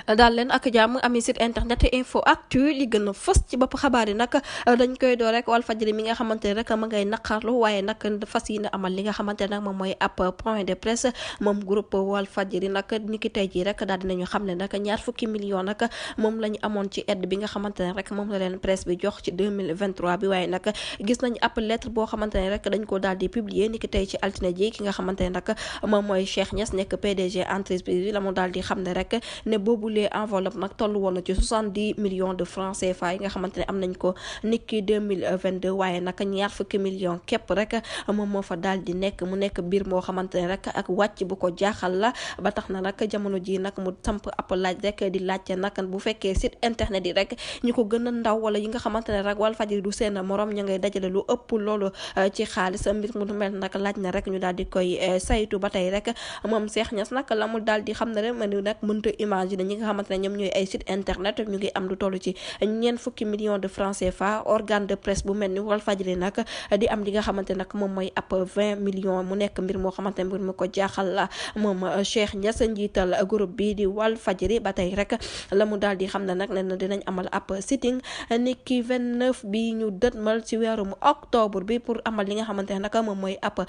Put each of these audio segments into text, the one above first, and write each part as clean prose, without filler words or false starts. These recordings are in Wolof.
daal leen ak jàmm ami site internet info actu li gën a fës ci bopp xabaar yi nag dañ koy doo rek Walfadjri mi nga xamante ne rek ma ngay naqarlu waaye nag fas yéene amal li nga xamante ne nag moom mooy ab point de presse moom groupe Walfadjri nag ni ki tey jii rek daal dinañu xam ne nag ñaar fukki millions nag moom la ñu amoon ci aide bi nga xamante ne rek moom la leen presse bi jox ci 2023 bi waaye nag gis nañ ab lettre boo xamante ne rek dañ ko daal di publier ni ki tey ci altine ji ki nga xamante ne nag moom mooy Cheikh Niass nekk PDG entreprise bi la mu daal di xam ne rek ne boobu enveloppe nag toll woon na ci 70 millions de francs CFA yi nga xamante ne am nañ ko niki 2022 waaye nag ñaar fukki millions képp rek moom moo fa daal di nekk mu nekk biir moo xamante ne rek ak wàcc bu ko jaaxal la ba tax na nag jamono ji nag mu samp ab laaj rek di laajte nag bu fekkee site internet yi rek ñi ko gën a ndaw wala yi nga xamante ne rek Walfadjri du seen morom ña ngay dajale lu ëpp loolu ci xaalis mbir mu mel nag laaj na rek ñu daal di koy saytu ba tey rek moom Cheikh Niass nag la mu daal di xam ne rek ma ni nag mënta imaginer ñi nga xamante ne ñoom ñooy ay site internet ñu ngi am lu toll ci ñeent fukki millions de francs CFA organe de presse bu mel ni Walfadjri nag di am li nga xamante nag moom mooy ab 20 millions mu nekk mbir moo xamante ne mbir mu ko jaaxal la moom Cheikh Niass njiital groupe bi di Walfadjri ba tey rek la mu daal di xam ne nag ne dinañ amal ab sitting ni ki 29 bi ñu dëtmal ci weerum octobre bi pour amal li nga xamante ne nag moom mooy ab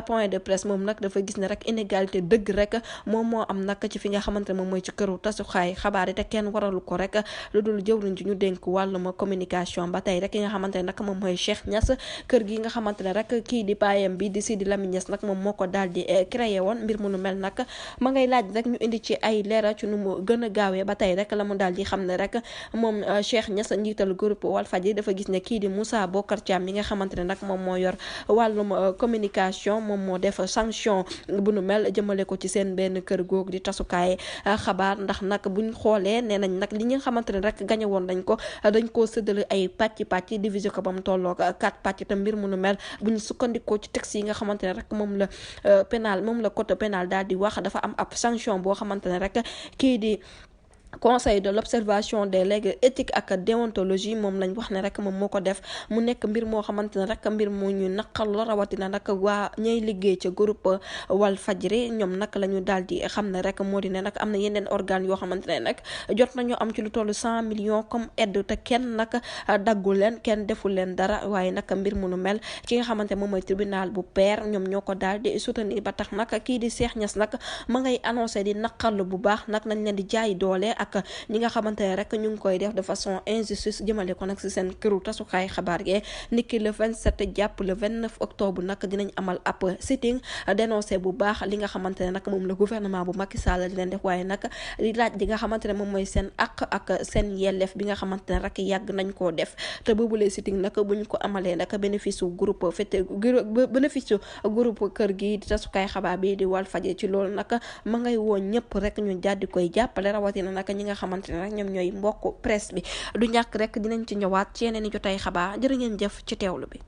point de presse moom nag dafa gis ne rek inégalité dëgg rek moom moo am nag ci fi nga xamante ne moom mooy ci këru tasuxaay xabaar yi te kenn waralu ko rek lu dul jëwriñ ji ñu dénk wàllum communication ba tey rek ki nga xamante ne nag moom mooy Cheikh Niass kër gi nga xamante ne rek kii di baayam bi di Sidi Lamine Niass nag moom moo ko daal di créé woon mbir mu nu mel nag ma ngay laaj rek ñu indi ci ay leeral ci nu mu gën a gaawee ba tey rek la mu daal di xam ne rek moom Cheikh Niass njiital groupe Walfadjri dafa gis ne kii di Moussa Bocar Thiam mi nga xamante ne nag moom moo yor wàllum communication moom moo def sanction bu nu mel jëmale ko ci seen benn kër googu di tasukaay xabaar ndax nag buñ xoolee nee nañ nag li nga xamante ne rek gañe woon dañ koo séddale ay pàcc diviser ko ba mu tolloo 4 pàcc te mbir mu nu mel bu ñu sukkandikoo ci texte yi nga xamante ne rek moom la code pénal daal di wax dafa am ab sanction boo xamante ne rek kii di conseil de l'observation des règles éthiques ak déontologie moom lañ wax ne rek moom moo ko def mu nekk mbir moo xamante ne rek mbir mu ñu naqar la rawatina nag waa ñay liggéey ca groupe Walfadjri ñoom nag la ñu daal di xam ne rek moo di ne nag am na yeneen organes yoo xamante ne nag jot nañoo am ci lu toll 100 millions comme aide te kenn nag daggu leen kenn deful leen dara waaye nag mbir mu nu mel ki nga xamante moom mooy tribunal bu Pair ñoom ñoo ko daal di soutenir ba tax nag kii di Cheikh Niass nag ma ngay annoncé di naqarlu bu baax nag nañ leen di jaay doole ak ñi nga xamante ne rek ñu ngi koy def de façon injustice jëmale ko nag si seen këru tasukaay xabaar ge niki le 27 jàpp le 29 octobre nag dinañ amal ab sitting dénoncé bu baax li nga xamante ne nag moom la gouvernement bu Macky Sall di leen def waaye nag di laaj li nga xamante ne moom mooy seen ak seen yelleef bi nga xamante ne rek yàgg nañ koo def te boobulee sitting nag bu ñu ko amalee nag bénéfice groupe kër gi di tasukaay xabaar bi di Walfadjri ci loolu nag ma ngay woon ñëpp rek ñu jàddi koy jàppale rawatina nag ñi nga xamante ne rek ñoom ñooy mbokk presse bi du ñàkk rek dinañ ci ñëwaat ci yeneen i jotay xabaar jërë ngeen jëf ci teewlu bi